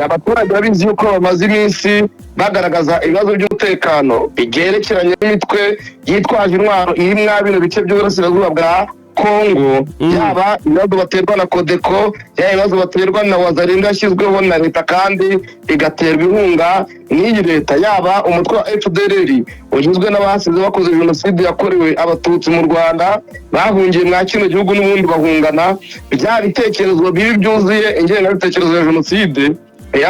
Abaturage babizi yuko bamaze iminsi bagaragaza ibibazo by'umutekano byerekeranye n'imitwe yitwaje intwaro iri mwa bino bice by'uburasirazuba bwa Kongo, yaba ibibazo baterwa na Codeco, yaba ibibazo baterwa na Wazalendo yashyizweho na leta kandi igaterwa inkunga n'iyi leta, yaba umutwe wa FDLR ugizwe n'abasize bakoze jenoside yakorewe Abatutsi mu Rwanda, bahungiye mwa kino gihugu n'ubundi bahungana bya bitekerezo bibi byuzuye ingengabitekerezo ya jenoside.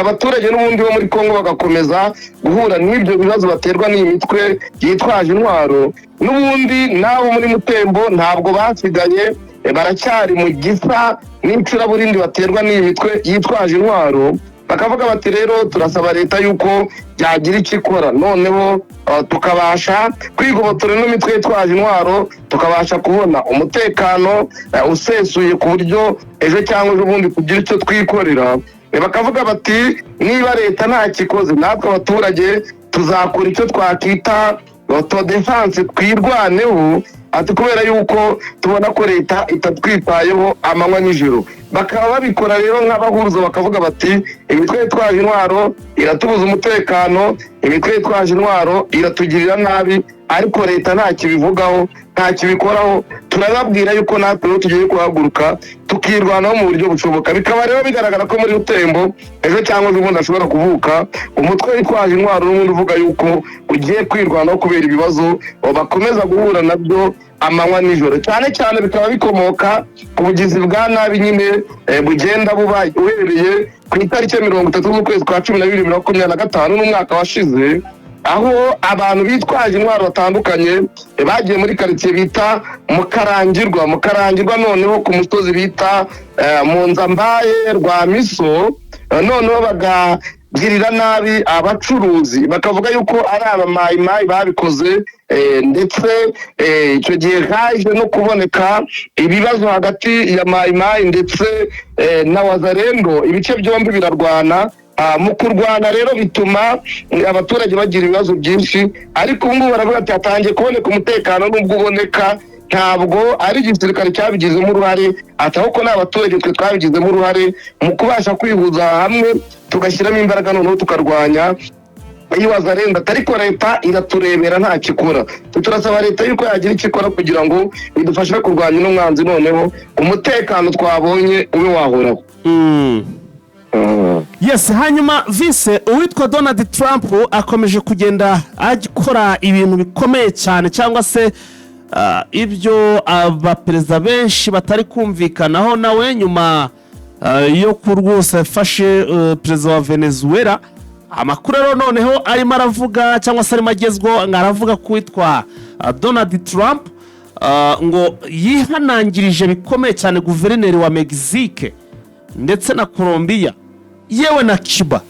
Abaturage n'ubundi bo muri Kongo bagakomeza guhura n'ibyo bibazo baterwa n'iyi mitwe yitwaje intwaro. N'ubundi n'abo muri Mutembo ntabwo basigaye, baracyari mu gisa n'icuraburindi baterwa n'iyi mitwe yitwaje intwaro. Bakavuga bati: "Rero turasaba leta yuko yagira icyo ikora, noneho tukabasha kwigobotora ino mitwe yitwaje intwaro, tukabasha kubona umutekano usesuye, ku buryo ejo cyangwa ejo bundi tugira icyo twikorera." Bakavuga bati: "Niba leta ntakikoze, natwe abaturage tuzakora icyo twakita autodéfense, twirwaneho," ati kubera yuko tubona ko leta itatwitayeho amanywa n'ijoro. Bakaba babikora rero nk'abahuza, bakavuga bati: "Imitwe yitwaje intwaro iratubuza umutekano, imitwe yitwaje intwaro iratugirira nabi, ariko leta nta kibivugaho, nta kibikoraho. Turababwira yuko natwe rero tugiye guhaguruka tukirwanaho mu buryo bushoboka." Bikaba rero bigaragara ko muri Butembo ejo cyangwa ejo bundi hashobora kuvuka umutwe witwaje intwaro n'ubundi uvuga yuko ugiye kwirwanaho kubera ibibazo bakomeza guhura nabyo amanywa nijoro, cyane cyane bikaba bikomoka ku bugizi bwa nabi nyine bugenda buba uhereye ku itariki ya 30 z'ukwezi kwa 12 2025 n'umwaka washize, aho abantu bitwaje intwaro batandukanye bagiye muri karitsiye bita Mukarangirwa, Mukarangirwa, noneho ku musozi bita mu Nzambaye rwa Miso, noneho bagagirira nabi abacuruzi, bakavuga yuko ari abamayimayi babikoze. Ndetse icyo gihe haje no kuboneka ibibazo hagati ya Mayimayi ndetse na Wazalendo, ibice byombi birarwana. Mu kurwana rero bituma abaturage bagira ibibazo byinshi, ariko ubu ngubu baravuga ati hatangiye kuboneka umutekano, nubwo uboneka ntabwo ari igisirikare cyabigizemo uruhare, ati ahubwo ni abaturage twe twabigizemo uruhare mu kubasha kwihuza hamwe, tugashyiramo imbaraga, noneho tukarwanya iyo Wazalendo, ariko leta iraturebera ntacyo ikora. Turasaba leta yuko yagira icyo ikora kugira ngo idufashe kurwanya uno mwanzi, noneho umutekano twabonye ube wahoraho. Yes, hanyuma Vise, uwitwa Donald Trump akomeje kugenda akora ibintu bikomeye cyane, cyangwa se ibyo abaperezida benshi batari kumvikanaho nawe, nyuma yo ku rwose afashe perezida wa Venezuela. Amakuru rero noneho arimo aravuga, cyangwa se arimo agezweho, aravuga ko uwitwa Donald Trump ngo yihanangirije bikomeye cyane guverineri wa Mexique ndetse na Colombia, yewe na Cuba.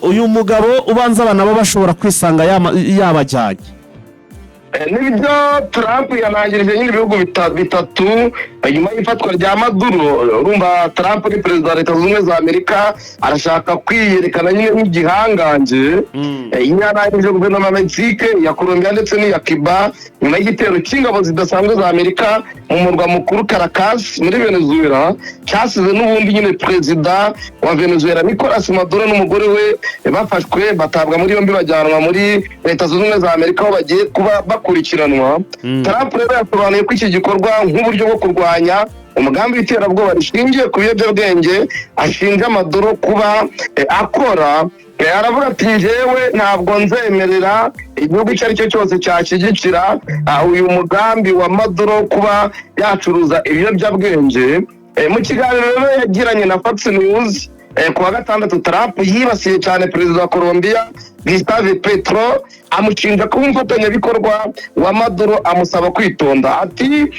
Uyu mugabo ubanza abana bo bashobora kwisanga yabajyanye. Nibyo, Trump yanangirije nyine ibihugu bitatu nyuma y'ifatwa rya Maduro. Urumva Trump ni perezida wa Leta Zunze Ubumwe za Amerika, arashaka kwiyerekana nyine nk'igihangange. Yanangirije guverinoma ya Mexique, iya Colombia ndetse n'iya Cuba nyuma y'igitero cy'ingabo zidasanzwe za Amerika mu murwa mukuru Caracas muri Venezuela, cyasize n'ubundi nyine perezida wa Venezuela Nicolas Maduro n'umugore we bafashwe, batabwa muri yombi, bajyanwa muri Leta Zunze Ubumwe za Amerika aho bagiye kuba bakurikiranwa. Trump rero yasobanuye ko iki gikorwa nk'uburyo bwo kurwanya umugambi w'iterabwoba rishingiye ku biyobyabwenge ashinja Maduro kuba akora. Aravuga ati: "Njyewe ntabwo nzemerera igihugu icyo ari cyo cyose cyashyigikira uyu mugambi wa Maduro kuba yacuruza ibiyobyabwenge." Mu kiganiro rero yagiranye na Fox News ku wa gatandatu, Trump yibasiye cyane perezida wa Colombia. Gustavo Petro, amushinja kuba umufatanyabikorwa wa Maduro, amusaba kwitonda. Ati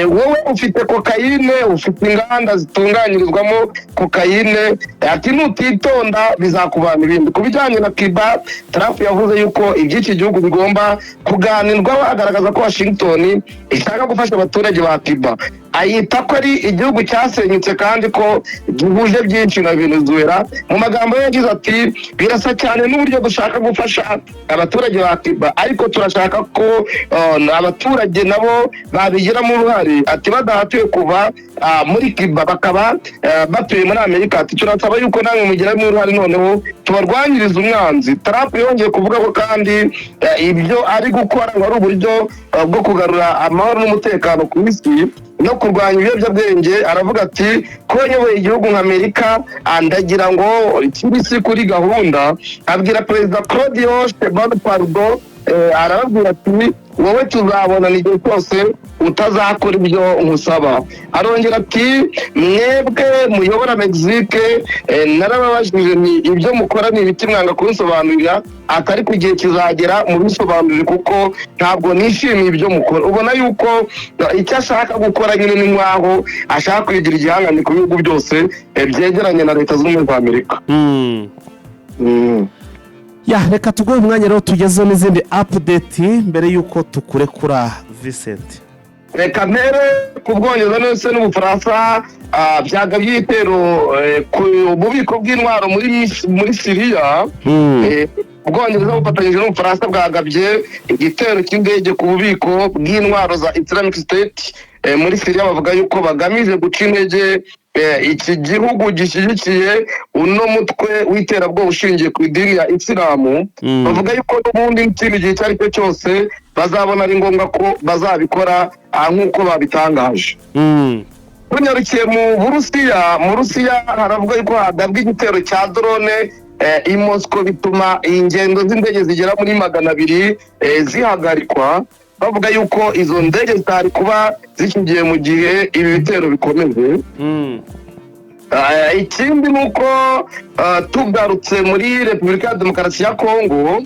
"Wowe ufite kokayine, ufite inganda zitunganyirizwamo kokayine." Ati "Nutitonda bizakubana ibindi." Ku bijyanye na Cuba, Trump yavuze yuko iby'iki gihugu bigomba kuganirwaho, agaragaza ko Washington ishaka gufasha abaturage ba Cuba, ayita ko ari igihugu cyasenyutse kandi ko gihuje byinshi na Venezuela. Mu magambo ye yagize ati: "Birasa cyane n'uburyo dushaka gufasha abaturage ba Cuba, ariko turashaka ko abaturage nabo babigiramo uruhare." Ati "Badahatiwe kuva muri Cuba bakaba batuye muri Amerika." Ati "Turasaba yuko namwe mugiramo uruhare, noneho tubarwanyirize umwanzi." Trump yongeye kuvuga ko kandi ibyo ari gukora ngo ari uburyo bwo kugarura amahoro n'umutekano ku isi no kurwanya ibiyobyabwenge. Aravuga ati: "Ko nyoboye igihugu nka Amerika, ndagira ngo ikindi si kuri gahunda." Abwira Perezida Claudio Sheinbaum Pardo, arababwira ati: "Wowe tuzabonana igihe cyose utazakora ibyo nkusaba." Arongera ati: "Mwebwe muyobora Mexique, narababajije ni ibyo mukora ni ibiti mwanga kunsobanurira." Atari ku gihe kizagera mubisobanurire, kuko ntabwo nishimiye ibyo mukora. Ubona yuko icyo ashaka gukora nyine ni nk'aho ashaka kwigira igihangange ku bihugu byose byegeranye na Leta Zunze Ubumwe za Amerika. Ya, reka tuguhe umwanya rero tugezeho n'izindi update mbere y'uko tukurekura, Vincent. Reka mpere ku Bwongereza ndetse n'Ubufaransa byagabye ibitero ku bubiko bw'intwaro muri Siriya. Ubwongereza bufatanyije n'Ubufaransa bwagabye igitero cy'indege ku bubiko bw'intwaro za Islamic State muri Siriya. Bavuga yuko bagamije guca intege iki gihugu gishyigikiye uno mutwe w'iterabwoba ushingiye ku idini ya Isilamu. Bavuga yuko n'ubundi n'ikindi gihe icyo ari cyo cyose bazabona ari ngombwa ko bazabikora, nk'uko babitangaje. Tunyarukiye mu Burusiya, mu Burusiya haravuga yuko hagabwa igitero cya drone i Moscow, bituma ingendo z'indege zigera muri 200 zihagarikwa. Bavuga yuko izo ndege zitari kuba zikigiye mu gihe ibi bitero bikomeje. Ikindi ni uko tugarutse muri Repubulika ya Demokarasi ya Kongo,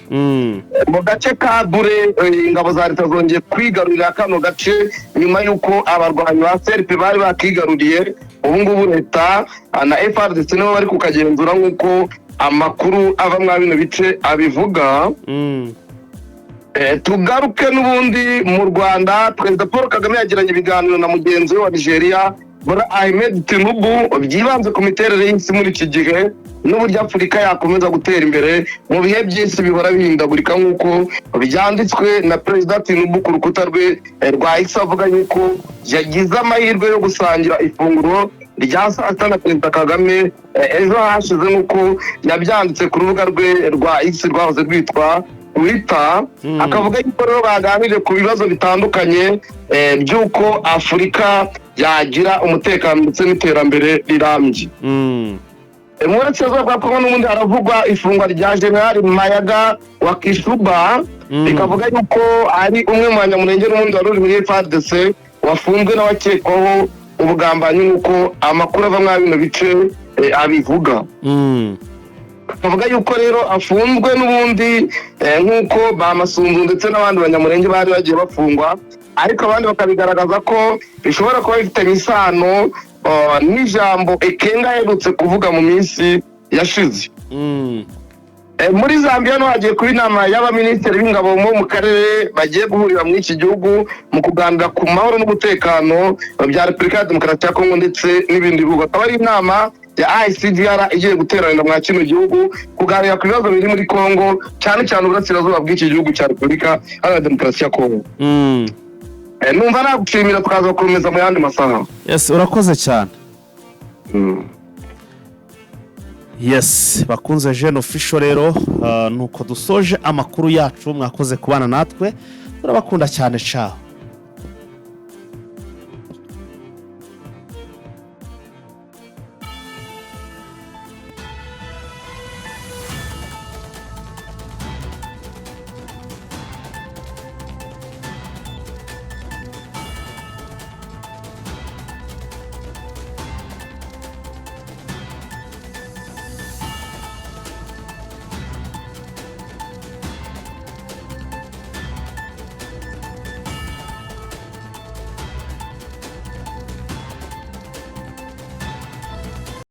mu gace ka Bure, ingabo za leta zongeye kwigarurira kano gace nyuma y'uko abarwanyi ba CRP bari bakigaruriye. Ubu ngubu leta na FARDC nibo bari kukagenzura, nk'uko amakuru ava muri bino bice abivuga. Tugaruke n'ubundi mu Rwanda. Perezida Paul Kagame yagiranye ibiganiro na mugenzi we wa Nigeria, Bola Ahmed Tinubu, byibanze ku miterere y'isi muri iki gihe n'uburyo Afurika yakomeza gutera imbere mu bihe by'isi bihora bihindagurika, nk'uko byanditswe na Perezida Tinubu ku rukuta rwe rwa X, avuga yuko yagize amahirwe yo gusangira ifunguro rya saa sita na Perezida Kagame ejo hashize, nk'uko yabyanditse ku rubuga rwe rwa X rwahoze rwitwa Twitter. Akavuga yuko rero baganiriye ku bibazo bitandukanye by'uko Afurika yagira umutekano ndetse n'iterambere rirambye. Mu burasirazuba bwa Kongo n'ubundi haravugwa ifungwa rya Generali Mayaga wa Kishuba. Bikavuga yuko ari umwe mu banyamurenge n'ubundi wari uri muri FARDC wafunzwe n'abakekwaho ubugambanyi, nk'uko amakuru ava muri bino bice abivuga. Bavuga yuko rero afunzwe n'ubundi nk'uko ba Masunzu ndetse n'abandi banyamurenge bari bagiye bafungwa, ariko abandi bakabigaragaza ko bishobora kuba bifitanye isano n'ijambo Ekenga aherutse kuvuga mu minsi yashize. Muri Zambia no hagiye kuba inama y'abaminisitiri b'ingabo bo mu karere bagiye guhurira muri iki gihugu mu kuganira ku mahoro n'umutekano bya Repubulika ya Demokarasi ya Kongo ndetse n'ibindi bihugu. Akaba ari inama ya ICGLR igiye guteranira mwa kino gihugu kuganira ku bibazo biri muri Kongo, cyane cyane uburasirazuba bw'iki gihugu cya Repubulika Iharanira Demokarasi ya Kongo. Numva nagushimira, tukaza gukomeza mu yandi masaha. Yes, urakoze cyane. Yes, bakunze Jene Official rero, nuko dusoje amakuru yacu. Mwakoze kubana natwe, turabakunda cyane. Ciao.